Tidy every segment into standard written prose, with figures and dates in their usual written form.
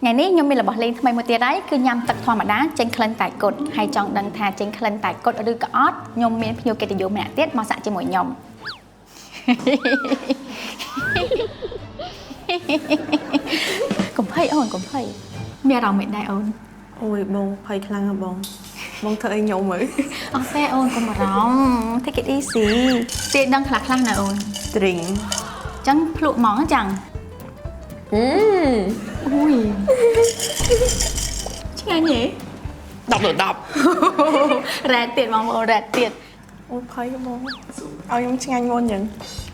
ថ្ងៃនេះខ្ញុំមានរបស់លេងថ្មីមួយទៀតហើយគឺញ៉ាំទឹកធម្មតាចេញក្លិនតែគត់ហើយចង់ដឹងថាចេញក្លិនតែគត់ឬក៏អត់ខ្ញុំមានភ្ញៀវកិត្តិយសម្នាក់ទៀតមកសាក់ជាមួយខ្ញុំកុំភ័យអូនកុំភ័យមានអារម្មណ៍មិនដែរអូន អូយបងភ័យខ្លាំងណាស់បងបងធ្វើអីខ្ញុំមើល អត់ទេអូនកុំបារម្ភ take it easy ទេដឹងខ្លះខ្លះណាអូន drink ចឹងភ្លក់ហ្មងចឹង អឺ អូយឆ្ងាញ់ហ៎ 10លើ10 រ៉េតទៀតបងប្អូនរ៉េតទៀត អូយភ័យបងឲ្យខ្ញុំឆ្ងាញ់មុនចឹង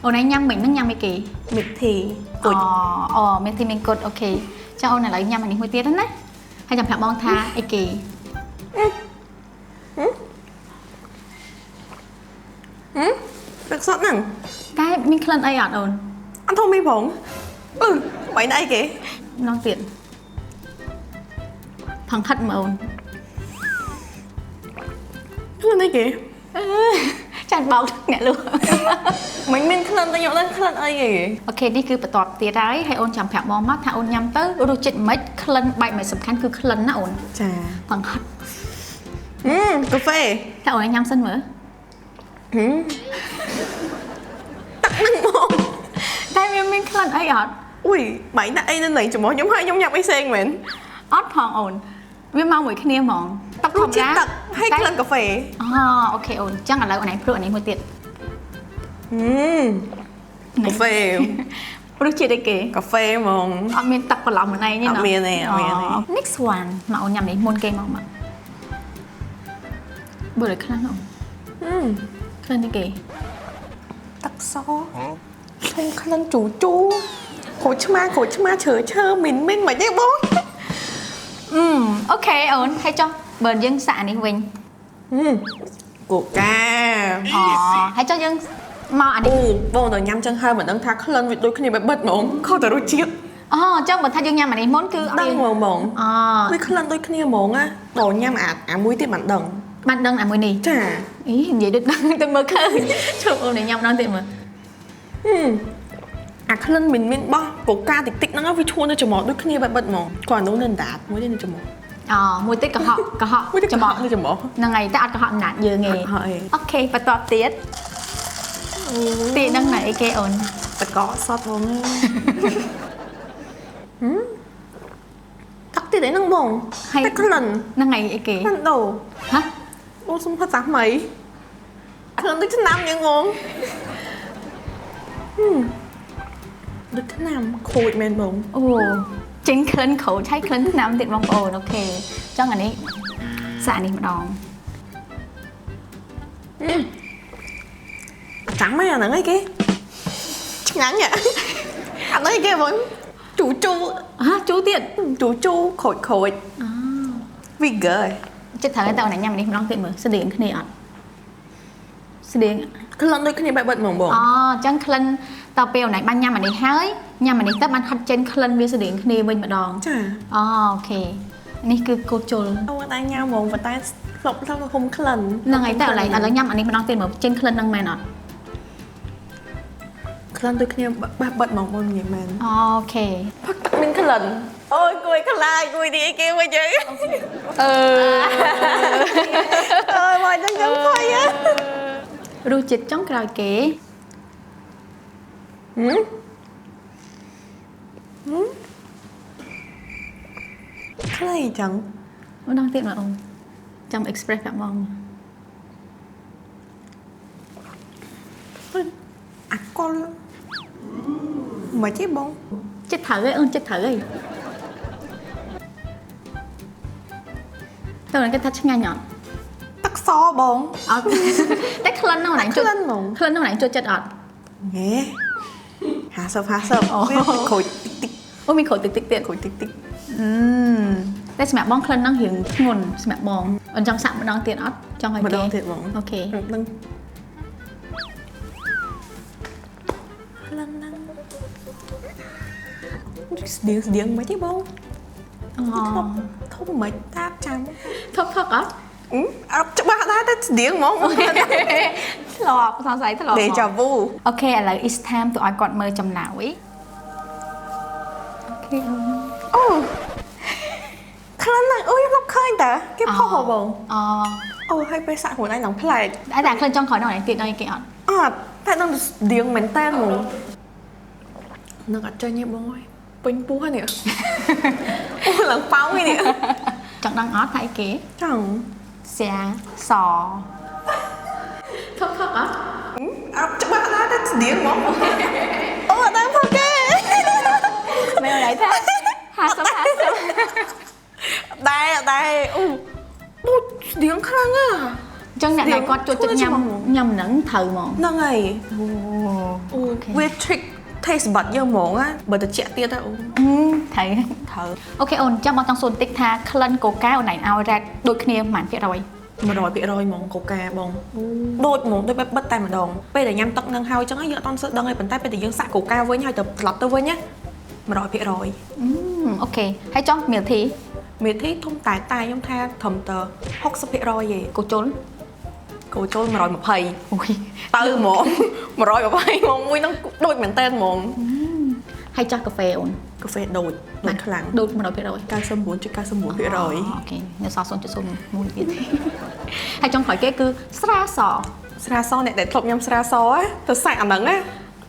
អូនឯងញ៉ាំមិញហ្នឹងញ៉ាំអីគេ មីធីគុជ អូមីធីមានគុជ OK ចឹងអូនឥឡូវញ៉ាំអានេះមួយទៀតណាហើយចាំប្រាប់បងថាអីគេ ទឹកសុទ្ធហ្នឹង តែមានក្លិនអីអត់អូន អត់ធំមីផងអឺបាញ់អីគេ ម្ដងទៀតផឹងហិតមើលអូន ក្លិនអីគេ ចាញ់បោកអ្នកលក់ មិនមានក្លិនតែខ្ញុំដឹងក្លិនអីគេ OK នេះគឺបន្ទាប់ទៀតហើយហើយអូនចាំប្រាប់បងមកថាអូនញ៉ាំទៅរសជាតិមិនក្លិនបែបមិនសំខាន់គឺក្លិនណាអូន ចា ផឹងហិត អឺកាហ្វេ តែអូនញ៉ាំសិនមើល ហឹមទឹកហ្នឹងមក តែវាមានក្លិនអីអត់ អុយបាញ់ដាក់អីនៅនឹងច្រមុះខ្ញុំហើយខ្ញុំញ៉ាំអីផ្សេងមែន អត់ផងអូនវាមកមួយគ្នាហ្មងទឹកធម្មតា ទឹកហើយក្លិនកាហ្វេ អូ OK អូនអញ្ចឹងឥឡូវអូនឯងភ្លក់អានេះមួយទៀត ហឹមកាហ្វេ រសជាតិអីគេ កាហ្វេហ្មង អត់មានទឹកបន្លំម្នាក់ទេ អត់មានទេអត់មានទេ Next one មកអូនញ៉ាំនេះមុនគេមកមកបើលើខ្លាំងអូន ហឹម ក្លិនអីគេ ទឹកសធំក្លិនជូរជូរក្រូចឆ្មាក្រូចឆ្មាឈើឈើមីនមីនមិនទេបង អឺ OK អូនហើយចុះបើយើងសាក់អានេះវិញ ហឹមកូកា អូហើយចុះយើងមកអានេះ អូបងដល់ញ៉ាំចឹងហើយមិនដឹងថាក្លិនវាដូចគ្នាបែបបិទហ្មងខុសតែរសជាតិ អូអញ្ចឹងបើថាយើងញ៉ាំអានេះមុនគឺអត់ ដឹងហ្មងបង អូ វាក្លិនដូចគ្នាហ្មងណាដល់ញ៉ាំអាអាមួយទៀតមិនដឹង បានដឹងអាមួយនេះ ចា អីនិយាយដូចដឹងទៅមើលឃើញជប់អូនញ៉ាំម្ដងទៀតមើល ហឹមអាក្លិនមីនមីនបោះកូកាតិចតិចហ្នឹងវាឈួរនៅច្រមុះដូចគ្នាបែបបិទហ្មងគាត់អានោះនៅអណ្ដាតមួយទៀតនៅច្រមុះ អូមួយទៀតកុហកកុហក មួយទៀត ច្រមុះ នៅច្រមុះ ហ្នឹងហើយតែអត់កុហកអំណាចយើងទេ អត់កុហកទេ OK បន្តទៀតទីហ្នឹងណែអីគេអូន តកកសតហ្មងហឹមទឹកទៀតអីហ្នឹងបងតែក្លិន ហ្នឹងហើយអីគេ ក្លិនដូ ហ៎ អូសុំផាសាថ្មីក្លិនដូចឆ្នាំយ៉ាងហ្មងហឹមដូចឆ្នាំខូចមែនបង អូចេញក្លិនក្រូចហើយក្លិនថ្នាំទៀតបងប្អូន OK ចង់អានេះសាកនេះម្ដង ចាំហីអាហ្នឹងអីគេឆ្ងាញ់ហ៎អាហ្នឹងអីគេបងជូជូ ហ៎ជូរទៀត ជូជូខូចខូច អូ Vigor ចិត្តត្រូវតែអូនញ៉ាំអានេះម្ដងទៀតមើលស្តៀងគ្នាអត់ស្តៀង ក្លិនដូចគ្នាបែបបិទហ្មងបង អូអញ្ចឹងក្លិនតទៅពេលអូនឯងបានញ៉ាំអានេះហើយញ៉ាំអានេះទៅបានហត់ចេញក្លិនវាស្តៀងគ្នាវិញម្ដង ចា អូ OK នេះគឺគោជុល អូតែញ៉ាំហ្មងប៉ុន្តែធ្លាប់ធ្លាប់ហុំក្លិន ហ្នឹងហើយតែឥឡូវឥឡូវញ៉ាំអានេះម្ដងទៀតមើលចេញក្លិនហ្នឹងមែនអត់ ក្លិនដូចគ្នាបែបបិទហ្មងបងនិយាយមែន OK ផឹកទឹកមានក្លិនអូយគួយខ្លាចគួយនេះអីគេវិញយើង អឺ អើយមកចឹងចឹងភ័យហ៎ រសជាតិចុងក្រោយគេ ហឹមហឹមខ្លីចឹង ម្ដងទៀតមកអូនចាំ express ប្រាប់បង អាកុលមិនទេបង ចិត្តត្រូវហើយអូនចិត្តត្រូវហើយតើអូនគិតថាឆ្ងាញ់អត់ ទឹកសបង អត់ តែក្លិនហ្នឹងអូនឯងចូល ក្លិនហ្មង ក្លិនហ្នឹងអូនឯងចូលចិត្តអត់ ហេ50 50 អូ វាក្រូចតិចតិច អូមានក្រូចតិចតិចទៀត ក្រូចតិចតិច អឺតែសម្រាប់បងក្លិនហ្នឹងរៀងធ្ងន់សម្រាប់បងអូនចង់សាកម្ដងទៀតអត់ចង់ឲ្យគេ ម្ដងទៀតហ្មង OK នឹងក្លិនហ្នឹងស្តៀងស្តៀងមិនទេបង អូ ធំធំមិនតាបចាំ ថប់ថប់អត់ អឺអត់ច្បាស់ដែរតែស្តៀងហ្មង ធ្លាប់សង្ស័យធ្លាប់ Deja vu OK ឥឡូវ it's time to ឲ្យគាត់មើលចម្លើយ OK អូន អូ គេផុសហ៎បង អូ អូហើយពេលសាក់ខ្លួនឯងឡើងប្លែក តែតែក្លិនចុងក្រោយនោះឯងទៀតដល់គេអត់ អត់តែនឹងស្តៀងមែនតើហ្មងនឹងអត់ចេញទេបងអើយពេញពោះហ្នឹងនេះអូឡើងប៉ោងឯនេះ ចង់ដឹងអត់ថាអីគេ ចង់ ស្រាសខឹកខឹកអត់ អត់ច្បាស់ណាស់តែស្តៀងហ្មងអូអត់ដឹងផងគេ មែនអត់ថា50 50 ដែរដែរអូដូចស្តៀងខ្លាំងអា អញ្ចឹងអ្នកដែលគាត់ចូលចិត្តញ៉ាំញ៉ាំហ្នឹងត្រូវហ្មង ហ្នឹងហើយ អូ អូវា trick taste bud យើងហ្មងណាបើតិចទៀតទៅអូ ត្រូវ ត្រូវ OK អូនចាំបងចង់សួរបន្តិចថាក្លិនកូកាអូនឯងឲ្យ rate ដូចគ្នាប៉ុន្មានភាគរយ 100%ហ្មងកូកាបងដូចហ្មងដូចបែបបិទតែម្ដងពេលដែលញ៉ាំទឹកនឹងហើយចឹងយើងអត់តន់សើដឹងទេប៉ុន្តែពេលដែលយើងសាក់កូកាវិញហើយទៅត្រឡប់ទៅវិញណា100% OK ហើយចង់ milk tea មេធីធំតែតែខ្ញុំថាត្រឹមតែ60%ទេ កូជុល កូចូល120 អូយ ទៅហ្មង120ហ្មងមួយហ្នឹងដូចមែនតើហ្មង ហើយចោះកាហ្វេអូន កាហ្វេដូចដូចខ្លាំង ដូច100% 99.99% OK នៅសល់0.01ទៀតហើយចុងក្រោយគេគឺស្រាស ស្រាសអ្នកដែលធ្លាប់ញ៉ាំស្រាសទៅសាក់អាហ្នឹងណា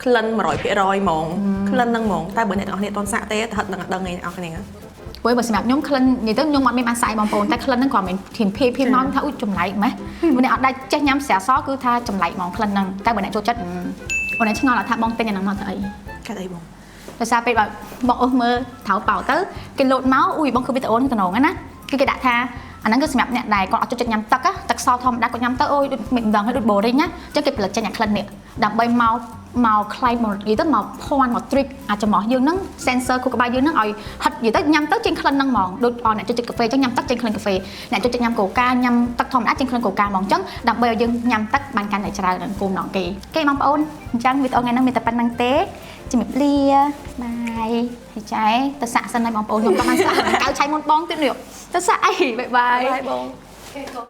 ក្លិន100%ហ្មងក្លិនហ្នឹងហ្មងតែបើអ្នកទាំងអស់គ្នាអត់ទាន់សាក់ទេទៅហិតនឹងអត់ដឹងឯងអ្នកទាំងអស់គ្នា ព្រោះបើសម្រាប់ខ្ញុំក្លិននិយាយទៅខ្ញុំអត់មានបានសាក់ឯងបងប្អូនតែក្លិនហ្នឹងគ្រាន់តែធានភេភេមកថាអ៊ុយចម្លែកម៉េះម្នាក់អត់ដែលចេះញ៉ាំស្រាសគឺថាចម្លែកហ្មងក្លិនហ្នឹងតែបើអ្នកចូលចិត្តអូនឯងឆ្ងល់ថាបងទិញអាហ្នឹងមកទៅអី កាត់អីបង ដោយសារពេលបើបងអូសមើលថៅប៉ៅទៅគេលោតមកអ៊ុយបងគឺវីដេអូហ្នឹងតំណងណាគឺគេដាក់ថាអាហ្នឹងគឺសម្រាប់អ្នកដែលគាត់អត់ចូលចិត្តញ៉ាំទឹកទឹកសធម្មតាគាត់ញ៉ាំទៅអូយដូចមិនដឹងហើយដូច boring ណាអញ្ចឹងគេផលិតចេញអាក្លិននេះដើម្បីមកមកខ្លែងមកនិយាយទៅមកភ័ន្តមក trick អាចច្រមុះយើងហ្នឹង sensor ខួរក្បាលយើងហ្នឹងឲ្យហិតនិយាយទៅញ៉ាំទៅចេញក្លិនហ្នឹងហ្មងដូចអអ្នកចូលចិត្តកាហ្វេអញ្ចឹងញ៉ាំទឹកចេញក្លិនកាហ្វេអ្នកចូលចិត្តញ៉ាំកូកាញ៉ាំទឹកធម្មតាចេញក្លិនកូកាហ្មងអញ្ចឹងដើម្បីឲ្យយើងញ៉ាំទឹកបានកាន់តែច្រើននឹងគោមដងគេគេបងប្អូនអញ្ចឹងវីដេអូថ្ងៃហ្នឹងមានតែប៉ុណ្្នឹងទេជំរាបលាបាយហើយចែទៅសាក់សិនហើយបងប្អូនខ្ញុំក៏បានសាក់កៅឆៃមុនបងទៀតនេះទៅសាក់អីបាយបាយ បាយបង